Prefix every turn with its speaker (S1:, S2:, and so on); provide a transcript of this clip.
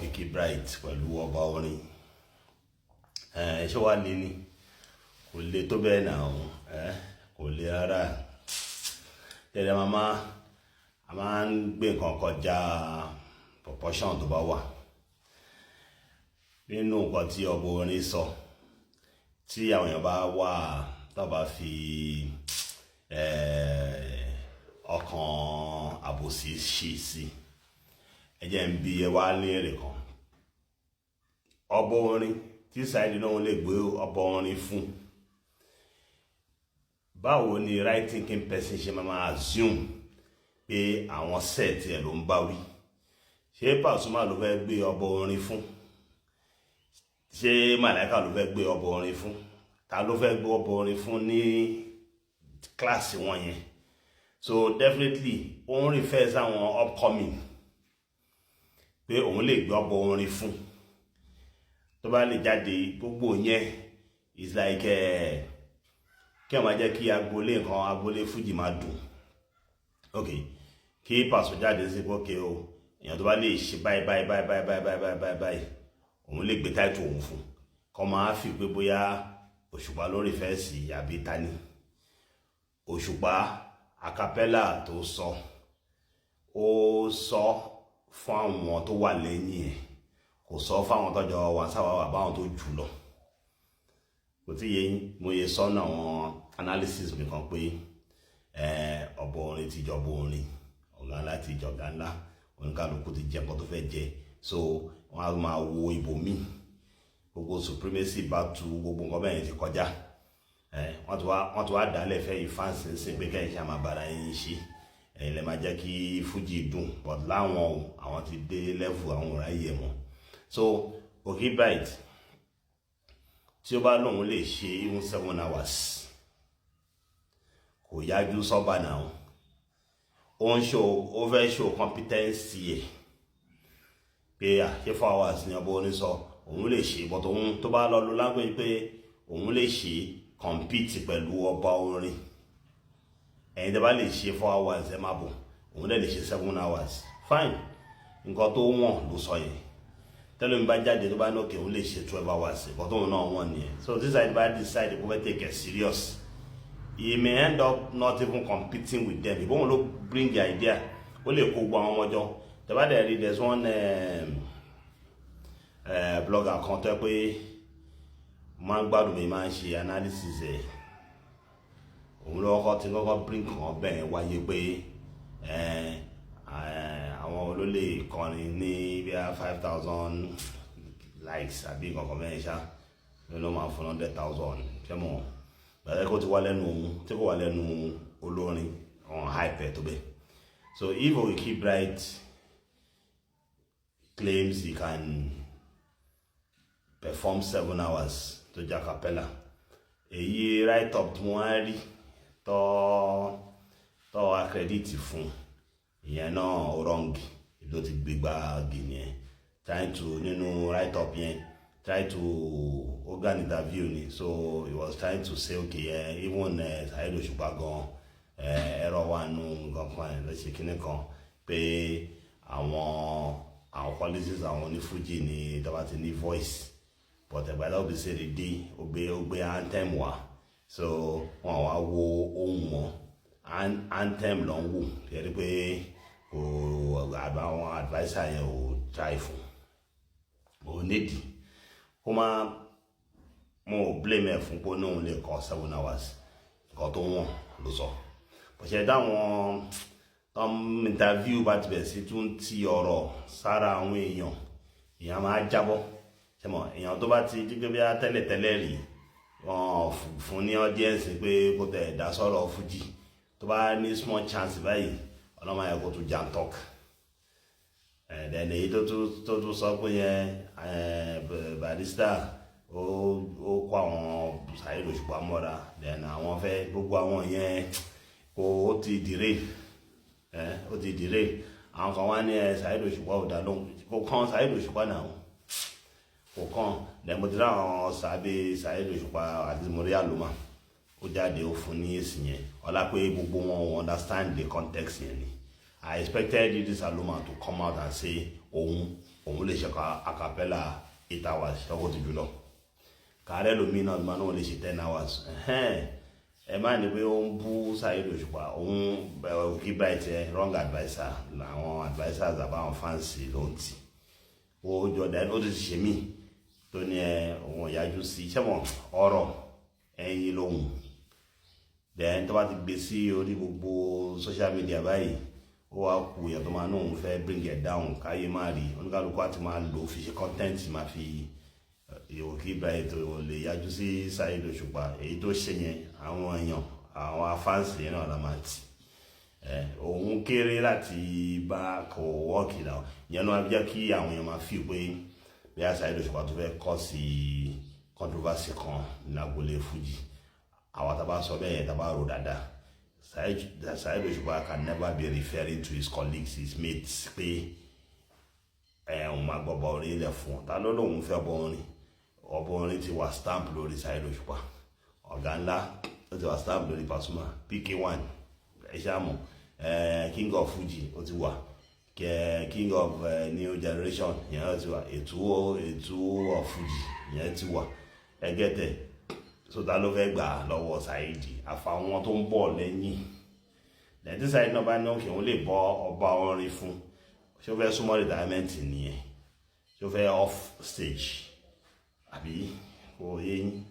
S1: Òkìkí Bright pẹ̀lú ọba orin, ṣé wàá lé ní? Kò le tó bẹ́ẹ̀ náà, kò le rárá. Tẹ́lẹ̀ màmá a máa ń gbé nǹkan kọjá proportion tó bá wà nínú nǹkan tí ọba orin sọ. Tí àwọn èèyàn bá wà tó bá fi ọkàn àbòsí ṣí sí, ẹ jẹ́ ń bi ẹ wá léèrè kan. Ọba orin tí Saheed náà lè gbé ọba orin fún, báwo ni right thinking person ṣe máa assume pé àwọn set ẹ̀ ló ń bá wí? Ṣé Pasuma ló fẹ́ gbé ọba orin fún? Ṣé Màláìka ló fẹ́ gbé ọba orin fún? Ta ló fẹ́ gbé ọba orin fún ní kíláàsì wọn yẹn? So definitely, ó ń refer sáwọn upcoming pé òun lè gbé ọba orin fún tó bá lè jáde. Gbogbo yẹn is like kí ẹ máa jẹ́ kí agboolé nǹkan, agboolé fújì máa dùn. Ok, kí Paso jáde sí pé ok o, èèyàn tó bá lè ṣe báyìí báyìí báyìí báyìí báyìí báyìí báyìí báyìí, òun lè gbé title òun fún, kọ́ máa fi pé bóyá Òṣùpá lórí fẹ́ sí àbí tani. Òṣùpá, acapella tó sọ, ó sọ fún àwọn tó wà lẹ́yìn ẹ̀, kò sọ fáwọn tọ́jọ́ wà sáwà wà báwọn tó jù lọ. Kò tí yé yín. Mo yẹ sọ́nà àwọn analysis mi kan pé ọ̀bọ orin ti jọ̀bọ orin, ọ̀gá ńlá ti jọ̀gá ńlá, oníkálukú ti jẹ nǹkan tó fẹ́ jẹ, so wọ́n á máa wo ibòmíì. Gbogbo supremacy battle, gbogbo nǹkan bẹ́ẹ̀ ti kọjá. Wọ́n ti wá dálẹ̀ fẹ́ yìí fans ń sìn pé kẹ́yìn ṣe máa bára yín ṣe, ẹ̀yin lè máa jẹ́ kí fújì dùn, but láwọn o, àwọn ti dé level àwọn ò ráyè mọ́. So Òkìkí Bright, tí ó bá lóun lè ṣe even 7 hours, kò yájú sọ́ba náà. Ó ń show, ó fẹ́ show competency ẹ̀ pé à ṣé 4 hours ní ọba oní sọ òun lè ṣe, but òun tó bá lọ lo language pé òun lè ṣe compete pẹ̀lú ọba orin, ẹ̀yin tó bá lè ṣe 4 hours, ẹ má bọ̀, òun dẹ̀ lè ṣe 7 hours, fine. Nǹkan tó wọ̀n ló sọ yẹn. Tẹ́lẹ̀ mi bá jáde, tó bá ní òkè òun lè ṣe 12 hours, nǹkan tóun náà wọ̀n nìyẹn. So this side bá decide kó fẹ́ take it serious, he may end up not even competing with them. Ìbọn ló bring the idea, ó lè kó gbọ́ àwọn ọmọ jọ. Tẹ́bá dẹ̀ rí, there's one blogger kan tó yẹ pé máa ń gbádùn mi, máa ń ṣe analysis ẹ̀. Òun ló kọ́kọ́ tí kọ́kọ́ bring kan bẹ́ẹ̀ wáyé pé àwọn olólè kọrin ní bí i 5,000 likes àbí nǹkan mẹ́rin ṣá ló máa fún 100,000. Ṣé mo gbàdé kó ti wá lẹ́nu òun tí kò wá lẹ́nu olórin ọ̀hún hype ẹ̀ tó bẹ́ẹ̀? So if Okiki Bright claims he can perform 7 hours tó jẹ́ acapella, èyí write up tí wọ́n á rí tó accredit fún ìyẹn náà wrong. Ibi tó ti gbégbá gìnìyẹn, trying to, nínú write up yẹn, try to organ interview ni. So he was trying to say, okay, even Saheed Òṣùpá gan, ẹ̀rọ wà nù nǹkan kan ẹ̀ lọ́sẹ̀ kínní kan pé àwọn qualities àwọn onífújì ní tó bá ti ní voice, but ẹ̀gbá tó bí ṣe lè dé, ó gbé anthem wá, so wọn wá wo ohun mọ́, anthem ló ń wò. Yẹ́nì pé kò àwọn adviser yẹn ò try fún ò nídìí kó má. Mo ò blame ẹ̀ fún pé òun lè kọ 7 hours, nǹkan tó wọ̀n ló sọ. Bọ̀ṣẹ̀ táwọn tó ń interview bá ti bẹ̀rẹ̀ sí tún ti ọ̀rọ̀ sára àwọn èèyàn, èèyàn máa jábọ́. Ṣe mọ̀, èèyàn tó bá ti dígbé bí tẹ́lẹ̀tẹ́lẹ̀ rí, wọ́n fún ní audience pé kó tẹ̀ dá sọ̀rọ̀ fújì, tó bá ní small chance báyìí, ọlọ́mọ yẹn kó tún jam talk. Ẹ̀ẹ́dẹ̀ẹ́dẹ̀ èyí tó tún sọ pé yẹn Barrister ó kó àwọn Saheed Òṣùpá mọ́ra, then àwọn fẹ́ gbogbo àwọn yẹn kó ó ti derail ẹ, ó ti derail. Àwọn kan wá ní ẹ Saheed Òṣùpá ò dá lóhùn. Kò kàn Saheed Òṣùpá náà, kò kàn. Then mo ti rí àwọn sábẹ́ Saheed Òṣùpá àti Mori Aloma, ó jáde, ó fún ní èsì yẹn, ọlá pé gbogbo wọn understand the context yẹn ni. I expected Idris Aloma to come out and say òun Òun lè ṣe acapella 8 hours, ṣọ́kò ti jù lọ. Kàárẹ̀ lómi náà máa náà lè ṣe 10 hours. Ẹ má ní pé ó ń bú Saheed Òṣùpá. Òun Bukky Bright ẹ wrong adviser làwọn advisers àbáwọn fans ló ń tì. Ó jọ dẹ, ó ti ṣe mí tó ní ẹ òun ọ̀yájú sí sẹ́wọ̀n ọ̀rọ̀ ẹ̀yìn lóhùn. Then tó bá ti gbé sí orí gbogbo social media báyìí, ó wá kú ìyàtọ̀ máa náà fẹ́ bring it down, káyé má rí oníkálukú àti máa lò fi ṣe content, máa fi Bukky Bright ò lè yájú sí Saheed Òṣùpá. Èyí tó ṣe yẹn, àwọn èèyàn, àwọn fans yẹn náà la máa tì. Òun kéré láti bá kò wọ́ọ̀kì náà. Ìyẹn ló máa jẹ́ kí àwọn èèyàn máa fi pé bí a Saheed Òṣùpá tó fẹ́ kọ́ sí controversy kan ní agboolé Fuji. Àwọn tá a bá sọ bẹ́ẹ̀ yẹn, tá a bá rò dáadáa, Saheed Òṣùpá can never be referring to his colleagues, his mates, pé ẹ òun máa gbọ́ bọ orin ilẹ̀ fún ọ. Ta ló lóun fẹ́ bọ orin? Ọbọ orin ti wà stamp lórí Saheed Òṣùpá, ọ̀gá ńlá. Ó ti wà stamp lórí Pasuma, PK1. Ẹ ṣáàmù King of Fuji, ó ti wà King of New Generation, ìyẹn ó ti wà ètò of Fuji, ìyẹn ti wà ẹgẹtẹ. So ta ló fẹ́ gbà lọ́wọ́ Saheed àfàwọn tó ń bọ̀ lẹ́yìn lẹ́yìn tí Saheed náà bá ní òkè òun lè bọ́ ọba orin fún? Ṣé ó fẹ́ súnmọ́ retirement nìyẹn? Ṣé ó fẹ́ off stage àbí kò yé yín?